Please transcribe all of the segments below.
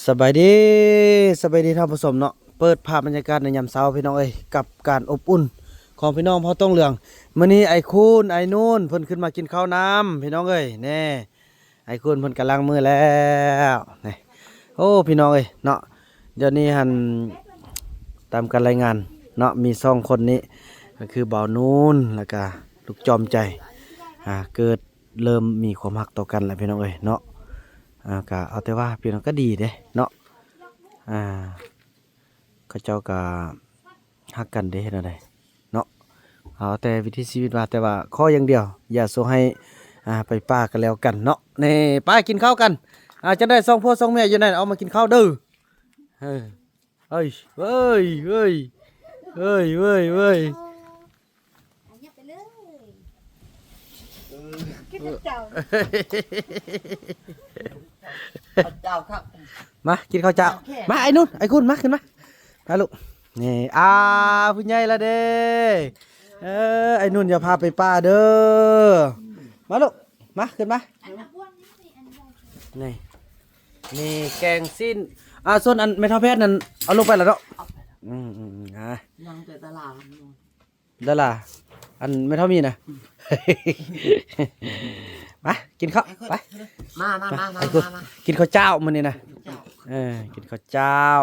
ສະບາຍດີ ສະບາຍດີທ່ານຜູ້ຊົມເນາະ. ເປີດພາບບັນຍາກາດໃນຍາມເຊົ້າພີ່ນ້ອງເອີຍ ກັບການອົບອຸ່ນຂອງພີ່ນ້ອງເຜົ່າຕົງເຫຼືອງ. ມື້ນີ້ອ້າຍຄູນ ອ້າຍນູນ ເພິ່ນຂຶ້ນມາກິນເຂົ້ານຳພີ່ນ້ອງເອີຍ. ແນ່ ອ້າຍຄູນເພິ່ນກຳລັງມື້ແລ້ວ. ນີ້ ໂອ້ ພີ່ນ້ອງເອີຍເນາະ, ດຽວນີ້ຫັ້ນຕາມການລາຍງານເນາະ ມີສອງຄົນນີ້ ກໍຄືບ່າວນູນ ແລ້ວກະລູກຈອມໃຈ ອ່າ ເກີດ ເລີ່ມມີຄວາມຮັກຕໍ່ກັນແລ້ວພີ່ນ້ອງເອີຍເນາະ. ອ່າ ກະເອົາແຕ່ວ່າພີ່ນ້ອງ ກະດີເດ້ເນາະ. ອ່າ ເຂົາເຈົ້າກະຮັກກັນເດ້ ເຮັດແນວໃດເນາະ, ເອົາແຕ່ວິຖີຊີວິດວ່າ ແຕ່ວ່າຂໍຢ່າງດຽວ ຢ່າສົ່ງໃຫ້ ອ່າ ໄປປ່າກັນແລ້ວກັນເນາະ. ນີ້ ໄປກິນເຂົ້າກັນ. ອ່າ ຈັ່ງໃດສອງຜົວສອງເມຍຢູ່ນັ້ນ ອອກມາກິນເຂົ້າເດີ. ເອີ ເອີຍ ເອີຍ ເອີຍ ເອີຍ ເອີຍ ເອີຍ ອັນນີ້ໄປເລີຍ ເອີ ຄິດເຈົ້າ ເຈົ້າຄັກ. ມາກິນເຂົ້າເຈົ້າ. ໂອເຄ ມາ ໄອ້ນຸ່ນ ໄອ້ຄຸນ ມາ ຂຶ້ນມາ ມາລູກ. ນີ້ ອ່າ ຜູ້ໃຫຍ່ລະເດ້. ເອີ ໄອ້ນຸ່ນ ຢ່າພາໄປປ່າເດີ. ມາລູກ ມາ ຂຶ້ນມາ. ນີ້ ນີ້ແກງຊີ້ນ. ອ່າ ສ່ວນອັນແມ່ເຖົ້າແພດນັ້ນ ເອົາລົງໄປແລ້ວເນາະ. ອືມໆໆ ອ່າ ຍັງແຕ່ຕະຫຼາດ ດາລາ ອັນແມ່ເຖົ້າມີນະ. ອືມ ມາກິນເຂົ້າ ໄປ ມາ ມາ ມາ ມາ ມາ ມາ ກິນເຂົ້າເຈົ້າມື້ນີ້ນະ. ເຈົ້າ ເອີ ກິນເຂົ້າເຈົ້າ.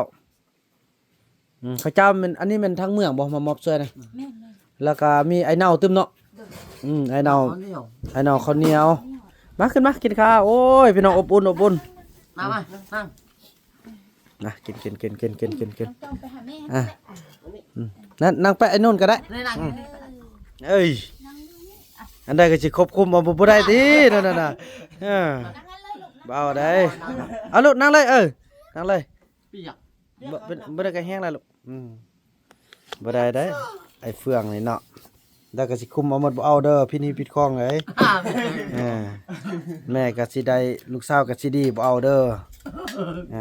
ອືມ ເຂົ້າເຈົ້າແມ່ນ ອັນນີ້ແມ່ນທາງເມືອງບໍ່ ມາມອບຊ່ວຍນະ? ແມ່ນໆ ແລ້ວກໍມີໄອ້ເນົ່າຕື່ມເນາະ. ໂດຍ ອືມ ໄອ້ເນົ່າ ເຂົ້າໜຽວ ໄອ້ເນົ່າ ເຂົ້າໜຽວ. ມາ ຂຶ້ນມາກິນຂ້າວ. ໂອ້ຍ ພີ່ນ້ອງ ອົບອຸ່ນ ອົບອຸ່ນ. ມາ ມາ ນັ່ງ ນັ່ງ ນະ ກິນ ກິນ ກິນ ກິນ ກິນ ກິນ ກິນ ຕ້ອງໄປຫາແມ່ ອ່ະ ອືມ ນັ້ນ ນັ່ງໄປໄອ້ນຸ່ນກໍໄດ້. ນີ້ນັ່ງ ອືມ ນີ້ກໍໄດ້. ເອີຍ ອັນໃດກໍຊິຄວບຄຸມເອົາ ບໍ່ ບໍ່ໄດ້ຕິ ນັ້ນນະ. ເອີ ບໍ່ເອົາໄດ໋. ເອົາລູກ ນັ່ງເລີຍ ເອີ ນັ່ງເລີຍ. ບໍ່ ບໍ່ໄດ້ກໍແຫ້ງແລ້ວລູກ. ອືມ ບໍ່ໄດ້ເດ້ ໄອ້ເຟືອງນີ້ເນາະ. ແລ້ວກໍຊິຄຸມເອົາໝົດ ບໍ່ເອົາເດີ ຜິດຮີດຜິດຄອງເດ້. ເອີ ແມ່ກໍຊິໄດ້ ລູກສາວກໍຊິດີ ບໍ່ເອົາເດີ. ເອີ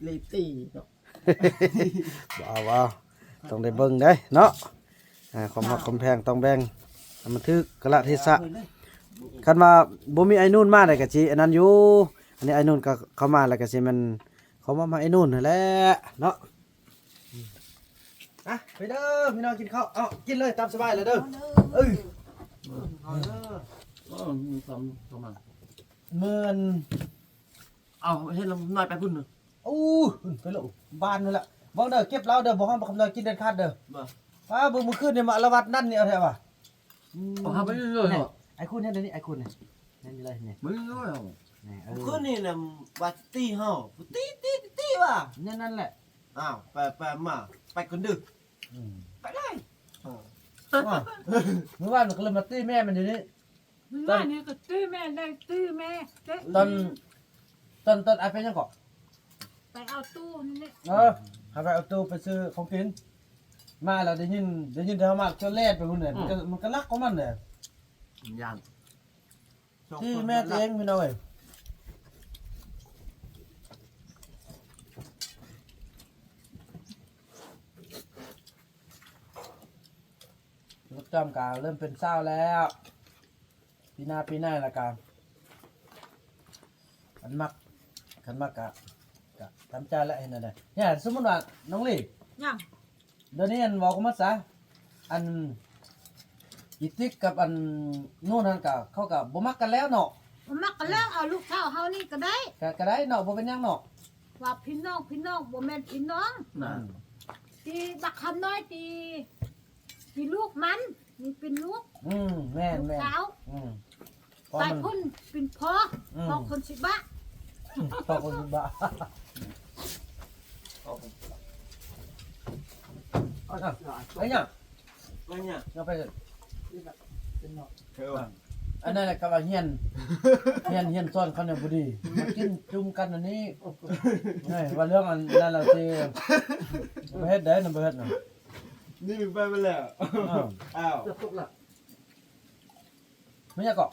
ເລຍຕີເນາະ ບໍ່ເອົາ ບໍ່ເອົາ ຕ້ອງໄດ້ເບິ່ງເດ້ເນາະ. ອ່າ ຄວາມຮັກຄວາມແພງຕ້ອງແບ່ງໃຫ້ມັນຖືກກາລະເທສະ. ຄັນວ່າບໍ່ມີໄອ້ນຸ່ນມາໄດ້ກໍຊິອັນນັ້ນຢູ່. ອັນນີ້ໄອ້ນຸ່ນກໍເຂົ້າມາແລ້ວກໍຊິແມ່ນ ເຂົ້າມາໃຫ້ໄອ້ນຸ່ນຫັ້ນແຫຼະເນາະ. ອ່ະ ໄປເດີພີ່ນ້ອງ ກິນເຂົ້າ. ເອົາ ກິນເລີຍ ຕາມສະບາຍເລີຍເດີ. ເອີ ເອົາເດີ. ເອີ ມີຄວາມ ເຂົ້າມາ ເໝືອນ ເອົາ ເຮັດລຳນ້ອຍໄປພຸ້ນ. ໂອ້ ໄປໂລດ ບ້ານພຸ້ນລະ. ເບິ່ງເດີ ເກັບລາວເດີ ບໍ່ໃຫ້ບັກຄຳນ້ອຍກິນເດັດຂາດເດີ. ວ່າ ປ້າ ເບິ່ງມື້ຄືນນີ້ມາອາລະວາດນັ້ນນີ້ເອົາແທ້ວ່າ. ອືມ ເອົາຫາໄປເລື້ອຍໆ ແນ່ ເນາະ. ໄອ້ຄຸນເຮັດອັນນີ້ ໄອ້ຄຸນນີ້ ແນ່ນເລີຍນີ້ ມື້ນີ້ເນາະ. ແນ່ ເອີ ຄືນນີ້ນະວ່າຊິຕີເຮົາ ຕີ ຕີ ຕີວ່າ ແນວນັ້ນແຫຼະ. ອ້າວ ໄປ ໄປມາ ໄປກ່ອນເດີ. ອືມ ໄປເລີຍ. ເອີ ວ່າ ມື້ວານມັນກໍເລີຍມາຕີແມ່ມັນຢູ່ນີ້. ມື້ວານນີ້ກໍຕື້ແມ່ໄດ້ ຕື້ແມ່ເຕະ. ຕອນ ຕອນ ຕອນອ້າຍໄປຫຍັງເກາະ? ໄປເອົາຕູ້ນີ້ແຫຼະ. ເອີ ຫາໄປເອົາຕູ້ໄປຊື້ຂອງກິນ ມາແລ້ວໄດ້ຍິນ ໄດ້ຍິນແຕ່ເຮົາມາກໍແລ່ນໄປພຸ້ນແຫຼະ. ອືມ ມັນກໍ ມັນກໍລັກຂອງມັນແຫຼະ ຢ້ານ. ທີ່ແມ່ຕົວເອງພີ່ນ້ອງເອີຍ. ລູກຈອມກະເລີ່ມເປັນສາວແລ້ວ ປີໜ້າ ປີໜ້າລະກະ ຄັນມັກ ຄັນມັກກະ ກະຕາມໃຈແຫຼະ ເຮັດແນວໃດ. ເນີ້ຍ ສົມມຸດວ່ານ້ອງລີ ຫຍັງ? ດຽວນີ້ ອັນ ເວົ້າກັບໝົດຊະ ອັນ ອີຕິກກັບອັນ ໂນ່ນຫັ້ນກະ ເຂົາກະບໍ່ມັກກັນແລ້ວເນາະ. ບໍ່ມັກກັນແລ້ວ ເອົາລູກສາວເຮົານີ້ກໍໄດ້ ກະ ກະໄດ້ເນາະ ບໍ່ເປັນຫຍັງເນາະ. ວ່າພີ່ນ້ອງ ພີ່ນ້ອງ ບໍ່ແມ່ນພີ່ນ້ອງ ນັ້ນ ອືມ ຕີບັກຄຳນ້ອຍ ຕີ ຕີລູກມັນ ນີ້ເປັນລູກ ອືມ ແມ່ນໆ ລູກສາວ ອືມ ໄປພຸ້ນເປັນພໍ່ ອືມ ພໍ່ຄົນຊິບະ ພໍ່ຄົນຊິບະ. ເອົາ ໄປຫຍັງ? ໄປຫຍັງ? ເອົາໄປເລີຍ. ເອີ ອັນນັ້ນແຫຼະ ກະວ່າຮຽນ ຮຽນ ຮຽນສອນເຂົາແນວບໍ່ດີ ມາກິນຈຸ່ມກັນອັນນີ້. ເອີ ວ່າເລື່ອງອັນນັ້ນລະຊິ ບໍ່ເຮັດໄດ້ນະ ບໍ່ເຮັດນະ. ນີ້ໄປໝົດແລ້ວ. ເອີ ອ້າວ ແມ່ນຫຍັງເກາະ?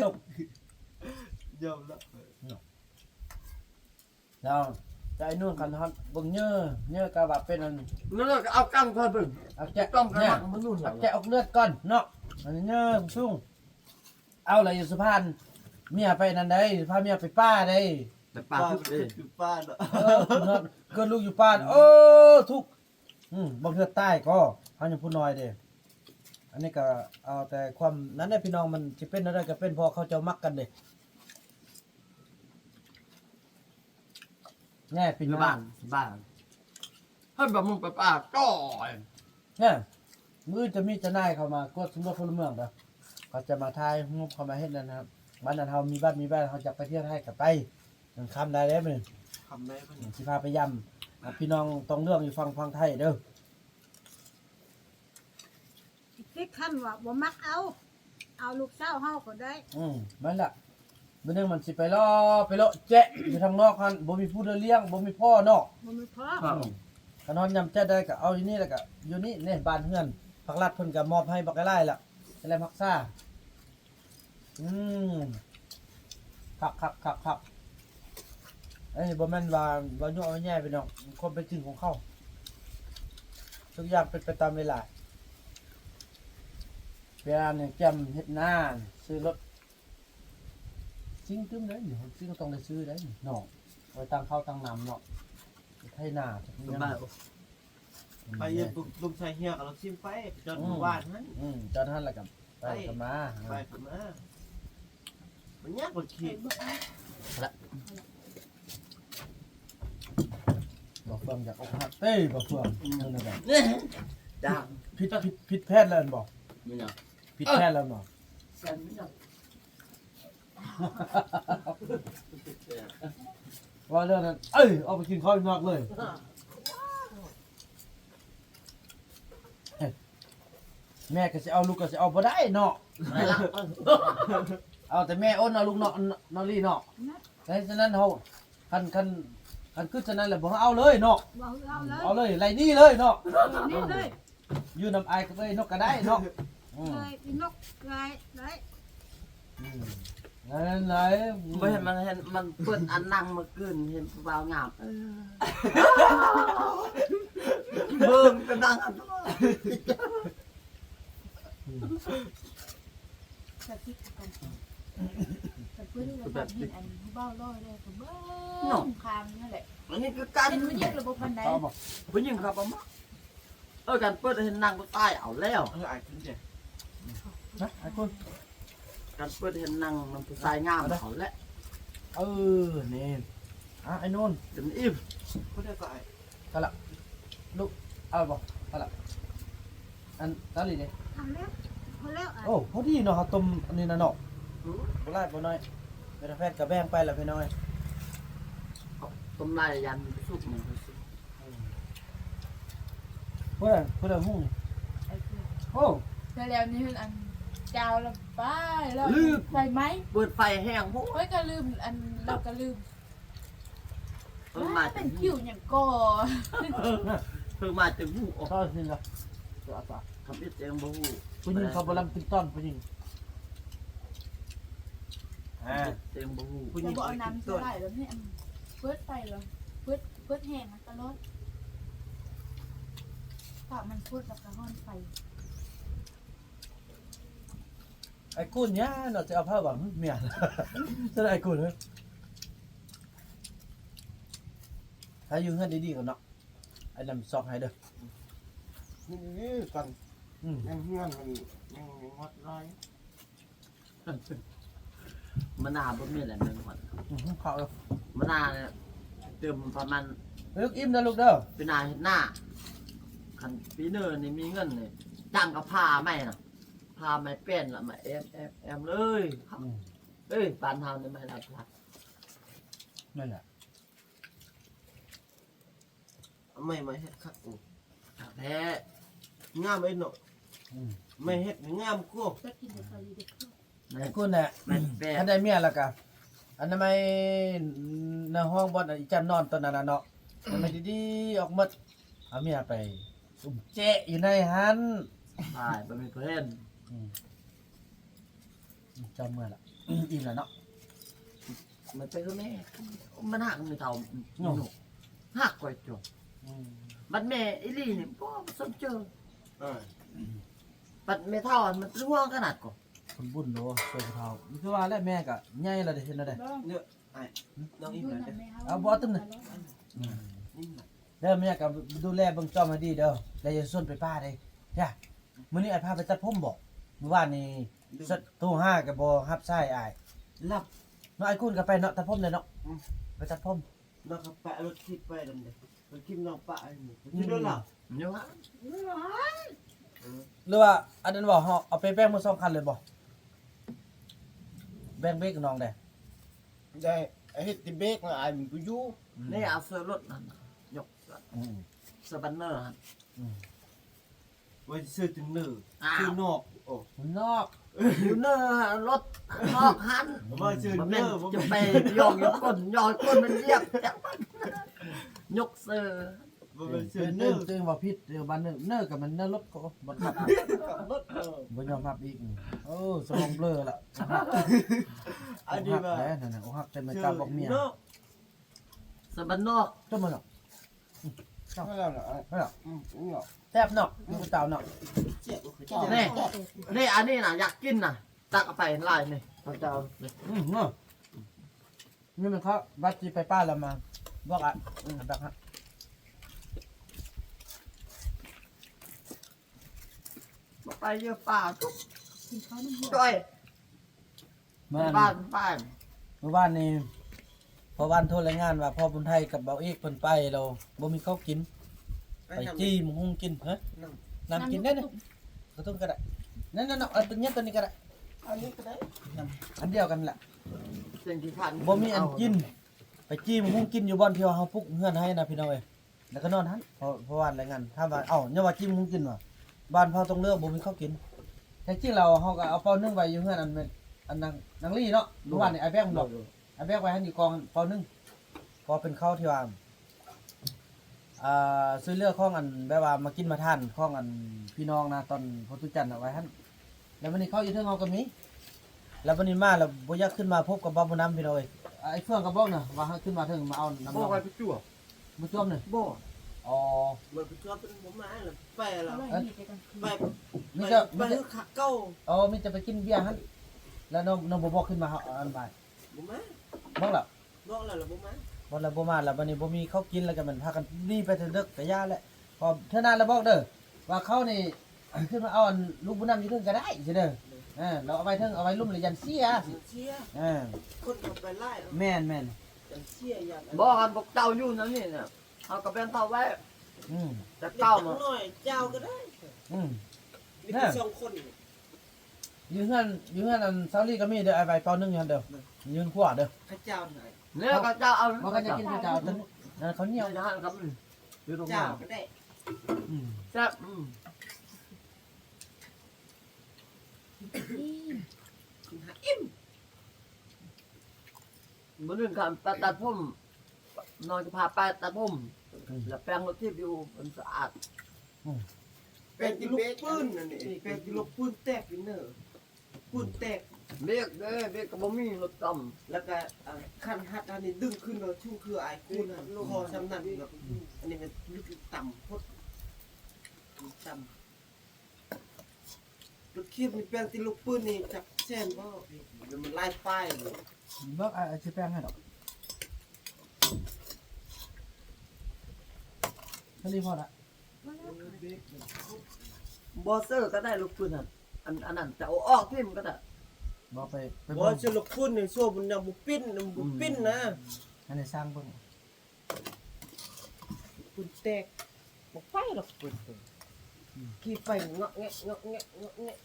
ຕົກ ຍອມລະ. ເນາະ ແລ້ວ ແຕ່ໄອ້ໜູນຄັນຮອດເບິ່ງເຍີ ເຍີກະວ່າເປັນອັນ ນັ້ນລະ ກະເອົາກັນເພິ່ນເບິ່ງ ເອົາແກະ ຕ້ອງກັນ ເອົາແກະອອກເລືອດກ່ອນເນາະ. ອັນນີ້ເຍີສູງ ເອົາລະຢູ່ສຸພານ ເມຍໄປນັ້ນໃດ໋ ພາເມຍໄປປ່າໃດ໋ ໄປປ່າພຸ້ນເດ້ ຢູ່ປ່າເນາະ ເອີ ເກີດລູກຢູ່ປ່າ ໂອ້ ທຸກ ອືມ ບາງເທື່ອຕາຍກໍ ເຮົາຍັງຜູ້ນ້ອຍເດ້. ອັນນີ້ກໍເອົາແຕ່ຄວາມນັ້ນແຫຼະພີ່ນ້ອງ ມັນຊິເປັນແນວໃດກໍເປັນ ເພາະເຂົາເຈົ້າມັກກັນເດ້. ແນ່ ເປັນ ຢູ່ບ້ານ ບ້ານ ເພິ່ນບໍ່ມຸງໄປປ່າຈ້ອຍ ແນ່ ມື້ອື່ນຈະມີເຈົ້ານາຍເຂົ້າມາກວດສຳຫຼວດພົນລະເມືອງເດີ ເຂົາຈະມາຖ່າຍຮູບ ເຂົາມາເຮັດນັ້ນນະ ບ້ານນັ້ນເຮົາມີບ້ານມີບ້ານ ເຮົາຢາກໄປທ່ຽວໄທກໍໄປ ມັນຄ່ຳໄດ້ເດ້ມື້ນີ້ ຄ່ຳໄດ້ມື້ນີ້ ຊິພາໄປຢາມ ອ່າ ພີ່ນ້ອງຕ້ອງເລື່ອງຢູ່ຝັ່ງ ຝັ່ງໄທເດີ. ຕິດຄັນວ່າບໍ່ມັກເອົາ ເອົາລູກສາວເຮົາກໍໄດ້ ອືມ ແມ່ນລະ ມື້ໜຶ່ງມັນຊິໄປເລາະ ໄປເລາະແຈະຢູ່ທາງນອກຫັ້ນ ບໍ່ມີຜູ້ໃດລ້ຽງ ບໍ່ມີພໍ່ເນາະ ບໍ່ມີພໍ່ ອືມ ຄັນຮອດຍາມແຈະໄດ້ກໍເອົາຢູ່ນີ້ ແລ້ວກໍຢູ່ນີ້ ນີ້ບ້ານເຮືອນ ພາກລັດເພິ່ນກໍມອບໃຫ້ບັກຫຼາຍໆລະ ແລ້ວຮັກສາ ອືມ ຄັກໆໆໆ ເອີຍ ບໍ່ແມ່ນວ່າເວົ້າຍົວະເວົ້າແຍ່ພີ່ນ້ອງ ຄວາມເປັນຈິງຂອງເຂົາ ທຸກຢ່າງເປັນໄປຕາມເວລາ ເວລານີ້ກຽມເຮັດນາ ຊື້ລົດ ສິ່ງຕື່ມເດ້ ສິ່ງຕ້ອງໄດ້ຊື້ໄດ້ເນາະ ໄວ້ຕັ້ງເຂົ້າຕັ້ງນ້ຳເນາະ ໄຖນາຈັກ ສະບາຍ ຫຍັງ ໄປຢູ່ ລົງ ລົງໄຊເຮຍກໍລົດຊິມໄປ ໄປຈອດ ອືມ ຢູ່ບ້ານຫັ້ນ ອືມ ຈອດຫັ້ນແລ້ວກໍໄປ ໄປ ກໍມາ ໄປກໍມາ ມັນຍາກກວ່າຄິດ ລະ ບໍ່ເຟືອງຢາກອົກຫັກເດ້ ບໍ່ເຟືອງ ອືມ ນັ້ນນະ ຈ້າ ຜິດ ຜິດ ຜິດແຜນແລ້ວແມ່ນບໍ່? ແມ່ນຫຍັງ? ຜິດແຜນແລ້ວເນາະ ແຊນແມ່ນຫຍັງ? ວ່າເລື່ອງນັ້ນ ເອີຍ ອອກໄປກິນເຂົ້າຢູ່ນອກເລີຍ ແມ່ກໍຊິເອົາ ລູກກໍຊິເອົາບໍ່ໄດ້ເນາະ ເອົາແຕ່ແມ່ໂອນເອົາລູກເນາະ ນ້ອງລີເນາະ ແຕ່ສະນັ້ນເຮົາ ຄັນ ຄັນ ຄັນຄືສະນັ້ນແລ້ວບໍ່ເອົາເລີຍເນາະ ບໍ່ເອົາເລີຍ ເອົາເລີຍ ໄລ່ໜີເລີຍເນາະ ເອີ ໜີເລີຍ ຢູ່ນຳອ້າຍກັບເອື້ອຍນົກກໍໄດ້ເນາະ ອືມ ເອີຍ ອີນົກເອື້ອຍໄດ້ ອືມ ນັ້ນແຫຼະ ອືມ ບໍ່ເຫັນມັນ ເຫັນມັນເປີດອັນນັ່ງມື້ຄືນ ເຫັນຜູ້ບ່າວງາມ ເອີ ເບິ່ງແຕ່ນັ່ງອັນ ອືມ ກະຕິກກັນ ກະເບິ່ງແລ້ວເຫັນອັນຜູ້ບ່າວຫຼໍ່ແລ້ວກະເບິ່ງ ເນາະ ຂ້າງນັ້ນແຫຼະ ອັນນີ້ຄືກັນ ເຫັນຜູ້ຍິງລະບໍ່ປານໃດ ຜູ້ຍິງເຂົາບໍ່ມັກ ເອີ ການເປີດເຫັນນັ່ງຜູ້ຊາຍເອົາແລ້ວ ເອີ ອ້າຍຄຸນເດ້ ນະ ອ້າຍຄຸນ ການເປີດເຫັນນັ່ງນຳຜູ້ຊາຍງາມເອົາແລ້ວ ເອີ ນີ້ ອ່ະ ອ້າຍໂນນ ຈົນອີ່ມ ຜູ້ໃດກໍອ້າຍ ກະລະ ລູກ ເອົາບໍ່ ກະລະ ອັນຕາລີເດ້ ເອົາແລ້ວ ພໍແລ້ວ ໂອ້ ພໍດີເນາະ ເຮົາຕົ້ມອັນນີ້ນະເນາະ ອືມ ບໍ່ຫຼາຍບໍ່ໜ້ອຍ ແມ່ນແພດກະແບ່ງໄປລະພີ່ນ້ອງ ຕົ້ມຫຼາຍຢ້ານມັນບໍ່ສຸກ ອືມ ຜູ້ໃດ ຜູ້ໃດຫຸງ ໂອ້ ແຕ່ແລ້ວນີ້ອັນ ຈາວລະໄປແລ້ວ ລືມ ໄຟໄໝ້ ເປີດໄຟແຮງໂພດ ຂ້ອຍກະລືມ ອັນ ລາວກະລືມ ເພິ່ນມາແຕ່ ເປັນຄິວຫຍັງກໍ ເພິ່ນມາແຕ່ຫູອອກ ເຂົາຊິລະ ທຳອິດແຕ່ຍັງບໍ່ຮູ້ ຜູ້ຍິງເຂົາບໍ່ລຳກິນຕອນ ຜູ້ຍິງ ອ່າ ທຳອິດແຕ່ຍັງບໍ່ຮູ້ ຜູ້ຍິງບໍ່ເອົານ້ຳໃສ່ຫຼາຍແລ້ວນີ້ ອັນ ເປີດໄຟແລ້ວ ເປີດ ເປີດແຮງ ຕະຫຼອດ ຖ້າມັນຟົດແລ້ວກະຮ້ອນໄຟ ໄອ້ກຸນຍາເນາະ ຈະເອົາເຜົາຫວັງເມຍ ຈະໄດ້ໄອ້ກຸນເອີຍ ຖ້າຢູ່ເຮືອນດີໆກ່ອນເນາະ ໄອ້ນຳຊອກໃຫ້ເດີ ນີ້ກັນ ອືມ ຍັງເຮືອນມັນຍັງ ຍັງງອດຫຼາຍ ມະນາບໍ່ມີແລ້ວແມງວັດ ອືມ ເຂົ້າແລ້ວ ມະນານີ້ ຕື່ມປະມານ ລູກອີ່ມເດີລູກເດີ ປີໜ້າເຮັດນາ ຄັນປີເນີນີ້ມີເງິນນີ້ ຈ້າງກະພາໃໝ່ນະ ພາໃໝ່ແປ້ນລະມາແອ້ມ ແອ້ມ ແອ້ມເລີຍ ອືມ ເອີຍ ບ້ານເຮົານີ້ໃໝ່ລະພາ ນັ້ນແຫຼະ ເອົາໄມ້ມາເຮັດຄັກນີ້ ຄັກແທ້ ງາມເອີຍເນາະ ອືມ ໄມ້ເຮັດນີ້ງາມກວ່າ ໄປກິນແຕ່ເກົາຫຼີເດີ້ ໄອ້ກຸນນະ ແມ່ນແປດ ຄັນໄດ້ເມຍແລ້ວກະ ອະນາໄມໃນຫ້ອງບ່ອນອີ່ຈັນນອນຕອນນັ້ນນະເນາະ ອະນາໄມດີໆອອກໝົດ ເອົາເມຍໄປອຸ້ມແຈະຢູ່ໃນຫັ້ນ ຕາຍ ບໍ່ມີຜູ້ເຫັນ ອືມ ເຈົ້າເມືອລະ ອີ່ມລະເນາະ ມັນເປັນຄືແມ່ ມັນຮັກແມ່ເຖົ້າເນາະ ຮັກຂ້ອຍຈ້ອຍ ອືມ ບັດແມ່ອີ່ຫຼີນີ້ບໍ່ສົນເຈີ ເອີ ບັດແມ່ເຖົ້າຫັ້ນມັນເປັນຫ່ວງຂະໜາດກໍ ບຸນໂລ ຊ່ວຍຜູ້ເຖົ້າ ຄືວ່າແຫຼະ ແມ່ກໍໃຫຍ່ແລ້ວເດ້ ເຮັດແນວໃດ? ເດີ ອ້າຍ ນ້ອງອີ່ມແລ້ວເດີ ເອົາບໍ່ຕື່ມນະ ອີ່ມແລ້ວ ເດີ ແມ່ກໍດູແລເບິ່ງຈ້ອມໃຫ້ດີເດີ ແລ້ວຢ່າຊວນໄປປ່າເດ້ ຢ່າ ມື້ນີ້ອ້າຍພາໄປຕັດຜົມບໍ່? ມື້ວານນີ້ ໂທຫາກໍບໍ່ຮັບສາຍອ້າຍ ຫຼັບ ເນາະ ອ້າຍກຸນກໍໄປເນາະ ຕັດຜົມເດ້ເນາະ ອືມ ໄປຕັດຜົມ ນ້ອງຂັບປະລົດຖີບໄປນຳເດ້ ລົດຖີບນ້ອງປະໃຫ້ນີ້ ອືມ ຂີ່ລົດລາວ ເນາະ ຫຼືວ່າອັນນັ້ນບໍ່ ເຮົາເອົາໄປແບ່ງໝົດສອງຄັນເລີຍບໍ່? ແບ່ງເບຣກນ້ອງແດ່ ໄດ້ ເຮັດແຕ່ເບຣກນະ ອ້າຍມັນບໍ່ຢູ່ ອືມ ນີ້ເອົາເສື້ອລົດຫັ້ນ ຍົກເສື້ອ ອືມ ເສື້ອບັນເນີຫັ້ນ ອືມ ວ່າຊິຊື້ແຕ່ເນີ ອ້າວ ຊື້ນອກ ໂອ້ ນອກ ຢູ່ເນີລົດ ນອກຫັ້ນ ວ່າຊື້ເນີ ບໍ່ແມ່ນ ບໍ່ແມ່ນ ຈະໄປຢອກຢູ່ກົ້ນ ຢອກກົ້ນມັນຢຽບ ຍົກເສື້ອ ບໍ່ແມ່ນຊື້ເນີ ເອີ ເອີ ເອີ ເວົ້າຜິດ ເອີ ບ້ານເນີ ເນີກໍແມ່ນເນີລົດ ກໍບໍ່ຮັບ ລົດ ເອີ ບໍ່ຍອມຮັບອີກ ໂອ້ ສະໝອງເບລີລະ ອັນນີ້ວ່າ ອົກຫັກແລ້ວນັ້ນນະ ອົກຫັກແຕ່ແມ່ເຈົ້າບອກເມຍ ເນາະ ສະບັນນອກ ຈະມາເນາະ ອືມ ແລ້ວລະ ແລ້ວລະ ອືມ ແຊບເນາະ ແມ່ເຈົ້າເນາະ ແຊບ ນີ້ ນີ້ ອັນນີ້ນະ ຢາກກິນນະ ຕັກເອົາໄປຫຼາຍນີ້ ເຈົ້າ ອືມ ເນາະ ນີ້ມັນເຂົາບັດຊິໄປປ່າແລ້ວມາ ບອກອ່ະ ອືມ ຕັກໃຫ້ ບໍ່ໄປເຍອະປ່າ ຈ້ອຍ ມາ ບ້ານ ບ້ານ ມື້ວານນີ້ ພໍ່ວານໂທລາຍງານວ່າ ພໍ່ບຸນໄທກັບເບົາເອກເພິ່ນໄປແລ້ວ ບໍ່ມີເຂົ້າກິນ ໄປຈີ່ໝາກຫຸ່ງກິນ ຮະ ນ້ຳ ນ້ຳກິນໄດ້ນະ ກະຕຸ້ນກໍໄດ້ ນັ້ນໆ ເອົາຕົວນີ້ ຕົວນີ້ກໍໄດ້ ອັນນີ້ກໍໄດ້ ອັນດຽວກັນລະ ບໍ່ມີອັນກິນ ໄປຈີ່ໝາກຫຸ່ງກິນຢູ່ບ່ອນທີ່ວ່າເຮົາປຸກເຮືອນໃຫ້ນະ ພີ່ນ້ອງເອີຍ. ແລ້ວກໍນອນຫັ້ນ ເພາະ ເພາະວ່າແລງງານ ຖາມວ່າ ເອົ້າ ຍ້ອນວ່າຈີ່ໝາກຫຸ່ງກິນຫວາ ບ້ານເຜົ່າຕົງເລືອກບໍ່ມີເຂົ້າກິນ ແທ້ຈິງແລ້ວເຮົາກໍເອົາເປົາໜຶ່ງໄວ້ຢູ່ເຮືອນ ອັນແມ່ນ ອັນນາງ ນາງລີເນາະ ມື້ວານນີ້ອ້າຍແບກມັນບອກ ອ້າຍແບກໄວ້ຫັ້ນຢູ່ກອງເປົາໜຶ່ງ ເພາະເປັນເຂົ້າທີ່ວ່າ ອ່າ ຊ່ວຍເຫຼືອຂອງ ອັນ ແບບວ່າມາກິນມາທານຂອງ ອັນ ພີ່ນ້ອງນະ ຕອນພໍ່ຕູ້ຈັນເອົາໄວ້ຫັ້ນ ແລ້ວບັດນີ້ເຂົ້າຢູ່ເທິງເຮົາກໍມີ ແລ້ວບັດນີ້ມາແລ້ວບໍ່ຢາກຂຶ້ນມາພົບກັບບ່າວບຸນນຳ ພີ່ນ້ອງເອີຍ ອ້າຍເຟືອງກໍບອກນະວ່າໃຫ້ຂຶ້ນມາເທິງມາເອົານຳ ບໍ່ ໄປປະຈວບ ບໍ່ຈວບນີ້ ບໍ່ ອໍ ບໍ່ໄປປະຈວບ ເພິ່ນບໍ່ມາແລ້ວ ໄປແລ້ວ ໄປ ມີແຕ່ ໄປ ມີແຕ່ ໄປ ໄປຄືຂາເກົ່າ ອໍ ມີແຕ່ໄປກິນເບຍຫັ້ນ ແລ້ວນ້ອງ ນ້ອງບໍ່ບອກຂຶ້ນມາ ເຮົາ ອັນ ບາດ ບໍ່ມາ ບອກແລ້ວ ບອກແລ້ວລະບໍ່ມາ ບອກແລ້ວບໍ່ມາ ແລ້ວບັດນີ້ບໍ່ມີເຂົ້າກິນ ແລ້ວກໍແມ່ນພາກັນໜີໄປແຕ່ເດິກ ກະຢ່າແຫຼະ ເພາະເທື່ອໜ້າລະບອກເດີ ວ່າເຂົານີ້ ຂຶ້ນມາເອົາອັນລູກບຸນນຳຢູ່ເທິງກໍໄດ້ຊິເດີ ເອີ ລາວເອົາໄວ້ເທິງ ເອົາໄວ້ລຸ່ມລະຢ້ານເສຍ ຢ້ານເສຍ ເອີ ຄົນເຂົ້າໄປຫຼາຍ ແມ່ນໆ ຢ້ານເສຍ ຢ້ານ ບໍ່ ຄັນພວກເຈົ້າຢູ່ນຳນີ້ນະ ເຮົາກໍແບ່ງເຂົ້າໄວ້ ອືມ ແຕ່ເກົ່າ ຈັກໜ້ອຍເຈົ້າກໍໄດ້ ອືມ ມີແຕ່ສອງຄົນ ຢູ່ເຮືອນ ຢູ່ເຮືອນອັນຊາວລີກໍມີເດີ ອ້າຍໄວ້ເປົາໜຶ່ງຢູ່ຫັ້ນເດີ ຢູ່ເຮືອນຄົວເດີ ເຂົາເຈົ້ານະ ແລ້ວເຂົາເຈົ້າເອົາ ບໍ່ ຄັນຢາກກິນເຂົາເຈົ້າເອົາຕົວນັ້ນ ເຂົາໜຽວ ເຈົ້າກໍໄດ້ ອືມ ແຊບ ອືມ ກິນໃຫ້ອີ່ມ ມື້ໜຶ່ງຄັນໄປຕັດຜົມ ນ້ອງຈະພາໄປຕັດຜົມ ອືມ ແລ້ວແປງລົດຖີບຢູ່ ມັນສະອາດ ອືມ ແປງທີ່ລູກປືນອັນນີ້ ແປງທີ່ລູກປືນແຕກຢູ່ເນີ ປືນແຕກ ເບຣກເດີ ເບຣກກໍບໍ່ມີ ລົດຕ່ຳ ແລ້ວກໍ ອ່າ ຄັນຮັດອັນນີ້ດຶງຂຶ້ນເນາະ ຊູຄືອ້າຍຄູນນັ້ນ ຄໍຊ່ຳນັ້ນເນາະ ອັນນີ້ມັນລຶກຕ່ຳໂພດ ຕ່ຳ ລົດຖີບນີ້ແປງທີ່ລູກປືນນີ້ຈັກແສນບໍ່ ມັນຫຼາຍປາຍເລີຍ ເບິ່ງ ອ້າຍຊິແປງໃຫ້ດອກ ເທົ່ານີ້ພໍລະ ບໍ່ເຊີກໍໄດ້ລູກປືນຫັ້ນ ອັນ ອັນນັ້ນຈະເອົາອອກຖິ້ມກໍໄດ້ ບໍ່ໄປ ໄປ ບໍ່ ເບິ່ງ ເຊີລູກປືນນີ້ ໂສ້ມັນຍັງບໍ່ປິ່ນ ມັນບໍ່ປິ່ນນະ ອືມ ອັນນີ້ຊ່າງເບິ່ງ ປືນແຕກ ບໍ່ໄປດອກປືນແຕກ ອືມ ຂີ່ໄປເງາະແງະ ເງາະແງະ ເງາະແງະ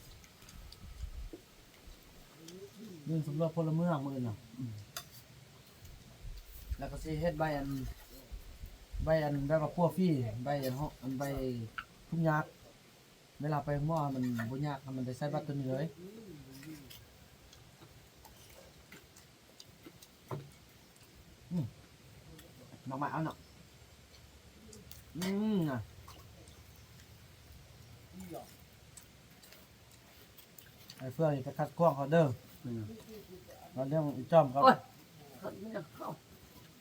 ຢືນສຳຫຼວດພົນລະເມືອງມື້ອື່ນນະ ອືມ ແລ້ວກໍຊິເຮັດໃບອັນ ໃບອັນແບບວ່າປົວຟຣີ ໃບອັນ ອັນໃບທຸກຍາກ ເວລາໄປໂຮງໝໍມັນບໍ່ຍາກ ມັນໄດ້ໃຊ້ບັດໂຕນີ້ເລີຍ ອືມ ໝາກໄມ້ເອົາເນາະ ອືມ ນະ ໄອ້ເຟືອງນີ້ໄປຂັດຂວາງເຂົາເດີ ອືມ ເອົາເລື່ອງອີ່ຈອມເຂົາ ໂອ້ຍ ຂັດແນວເຂົາ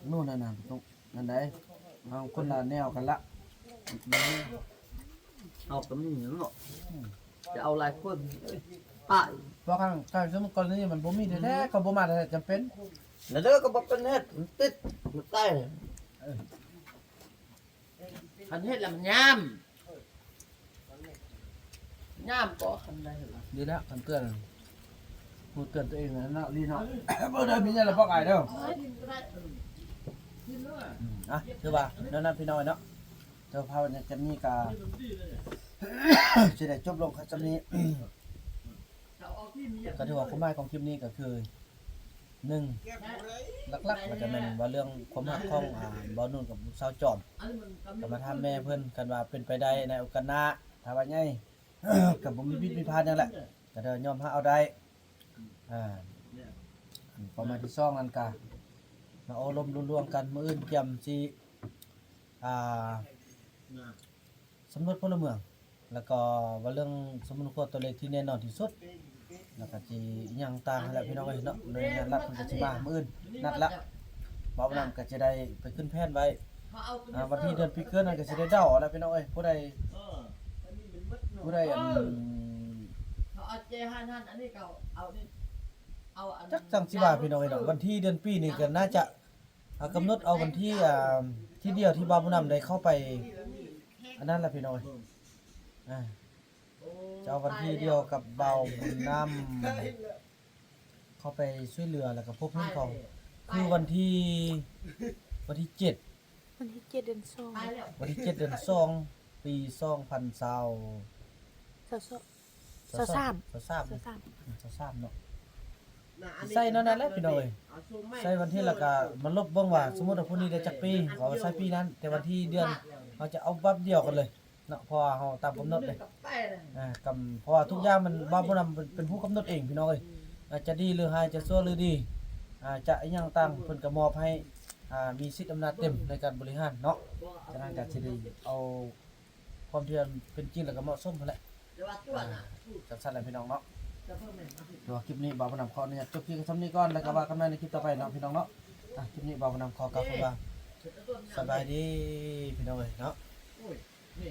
ໂນ່ນ ນັ້ນນະ ຕ້ອງ ນັ້ນໃດ ເຮົາຄົນລະແນວກັນລະ ເຮົາກໍມີເນາະ ອືມ ຈະເອົາຫຼາຍຄົນ ເອີຍ ອ້າຍ ບໍ່ ຄັນ ຄັນສົມມຸດກໍລະນີມັນບໍ່ມີແທ້ໆ ກໍບໍ່ມາແທ້ໆ ຈຳເປັນ ແລ້ວເດີ ກໍບໍ່ເປັນເຮັດ ມັນຕິດ ມັນຕາຍ ເອີ ຄັນເຮັດແລ້ວມັນຍາມ ຍາມກໍຄັນໃດລະ ດີແລ້ວ ຄັນເຕືອນ ຮູ້ເຕືອນຕົວເອງນັ້ນເນາະ ດີເນາະ ບໍ່ໄດ້ມີຫຍັງລະ ບອກອ້າຍເດີ ເອີ ອືມ ອ່ະ ຖືວ່າແນວນັ້ນພີ່ນ້ອງເນາະ ເຈົ້າພາວະຍາກຈະມີກະ ຊິໄດ້ຈົບລົງກັນຊ່ຳນີ້ ກໍຖືວ່າຄວາມໝາຍຂອງຄລິບນີ້ກໍຄື ໜຶ່ງ ຫຼັກໆ ແລ້ວກໍແມ່ນວ່າເລື່ອງຄວາມຮັກຂອງ ອ່າ ບ່າວນຸ່ນກັບລູກສາວຈອມ ກໍມາຖາມແມ່ເພິ່ນ ຄັນວ່າເປັນໄປໄດ້ໃນໂອກາດໜ້າ ຖ້າວ່າໃຫຍ່ ກໍບໍ່ມີຜິດມີພາດຫຍັງແຫຼະ ກໍໄດ້ຍອມຮັບເອົາໄດ້ ອ່າ ອັນຄວາມໝາຍທີສອງນັ້ນກໍມາໂອ້ລົມລວມໆກັນ ມື້ອື່ນກຽມຊິ ອ່າ ສຳຫຼວດພົນລະເມືອງ ແລ້ວກໍວ່າເລື່ອງສົມມຸດຄົວຕົວເລກທີ່ແນ່ນອນທີ່ສຸດ ແລ້ວກໍຊິຫຍັງຕ່າງຫັ້ນແຫຼະພີ່ນ້ອງເອີຍເນາະ ໜ່ວຍງານລັດເພິ່ນກໍຊິມາມື້ອື່ນ ນັດລະ ບ່າວນຳກໍຈະໄດ້ໄປຂຶ້ນແຜນໄວ້ ອ່າ ວັນທີເດືອນປີເກີດນັ້ນກໍຊິໄດ້ເດົາເອົາລະພີ່ນ້ອງເອີຍ ຜູ້ໃດ ຜູ້ໃດ ອັນ ເຂົາເອົາເຈຫັ້ນ ອັນນີ້ເຂົາເອົານີ້ ເອົາອັນ ຈັກຈັ່ງຊິວ່າພີ່ນ້ອງເອີຍເນາະ ວັນທີເດືອນປີນີ້ກໍໜ້າຈະ ອ່າ ກຳນົດເອົາວັນທີ ອ່າ ທີດຽວທີ່ບ່າວບຸນນຳໄດ້ເຂົ້າໄປ ອັນນັ້ນລະພີ່ນ້ອງເອີຍ ອ່າ ຈະເອົາວັນທີດຽວກັບບ່າວບຸນນຳ ເຂົ້າໄປຊ່ວຍເຫຼືອ ແລ້ວກໍພົບເຫັນເຂົາ ຄືວັນທີ ວັນທີເຈັດ ວັນທີເຈັດເດືອນສອງ ວັນທີເຈັດເດືອນສອງ ປີສອງພັນຊາວ ຊາວສອງ ຊາວສາມ ຊາວສາມ ຊາວສາມ ອືມ ຊາວສາມເນາະ ໃສ່ແນວນັ້ນແຫຼະພີ່ນ້ອງເອີຍ ໃສ່ວັນທີ ແລ້ວກໍມາລົບເບິ່ງວ່າ ສົມມຸດວ່າຜູ້ນີ້ໄດ້ຈັກປີ ເຮົາໃສ່ປີນັ້ນ ແຕ່ວັນທີເດືອນ ເຮົາຈະເອົາບັບດຽວກັນເລີຍເນາະ ເພາະວ່າເຮົາຕາມກຳນົດເດ້ ອ່າ ກຳ ເພາະວ່າທຸກຢ່າງມັນ ບ່າວບຸນນຳເປັນ ເປັນຜູ້ກຳນົດເອງພີ່ນ້ອງເອີຍ ອ່າ ຈະດີຫຼືຮ້າຍ ຈະຊົ່ວຫຼືດີ ອ່າ ຈະອີ່ຫຍັງຕ່າງ ເພິ່ນກໍມອບໃຫ້ ອ່າ ມີສິດອຳນາດເຕັມໃນການບໍລິຫານເນາະ ສະນັ້ນກໍຊິໄດ້ເອົາ ຄວາມທີ່ມັນເປັນຈິງ ແລ້ວກໍເໝາະສົມຫັ້ນແຫຼະ ອ່າ ຈັ່ງຊັ້ນແຫຼະພີ່ນ້ອງເນາະ ແຕ່ວ່າຄລິບນີ້ບ່າວບຸນນຳຂໍອະນຸຍາດຈົບຄລິບໄວ້ຊ່ຳນີ້ກ່ອນ ແລ້ວກໍວ່າກັນໃໝ່ໃນຄລິບຕໍ່ໄປເນາະພີ່ນ້ອງເນາະ ອ່າ ຄລິບນີ້ບ່າວບຸນນຳຂໍກ່າວຄຳວ່າ ສະບາຍດີພີ່ນ້ອງເອີຍເນາະ.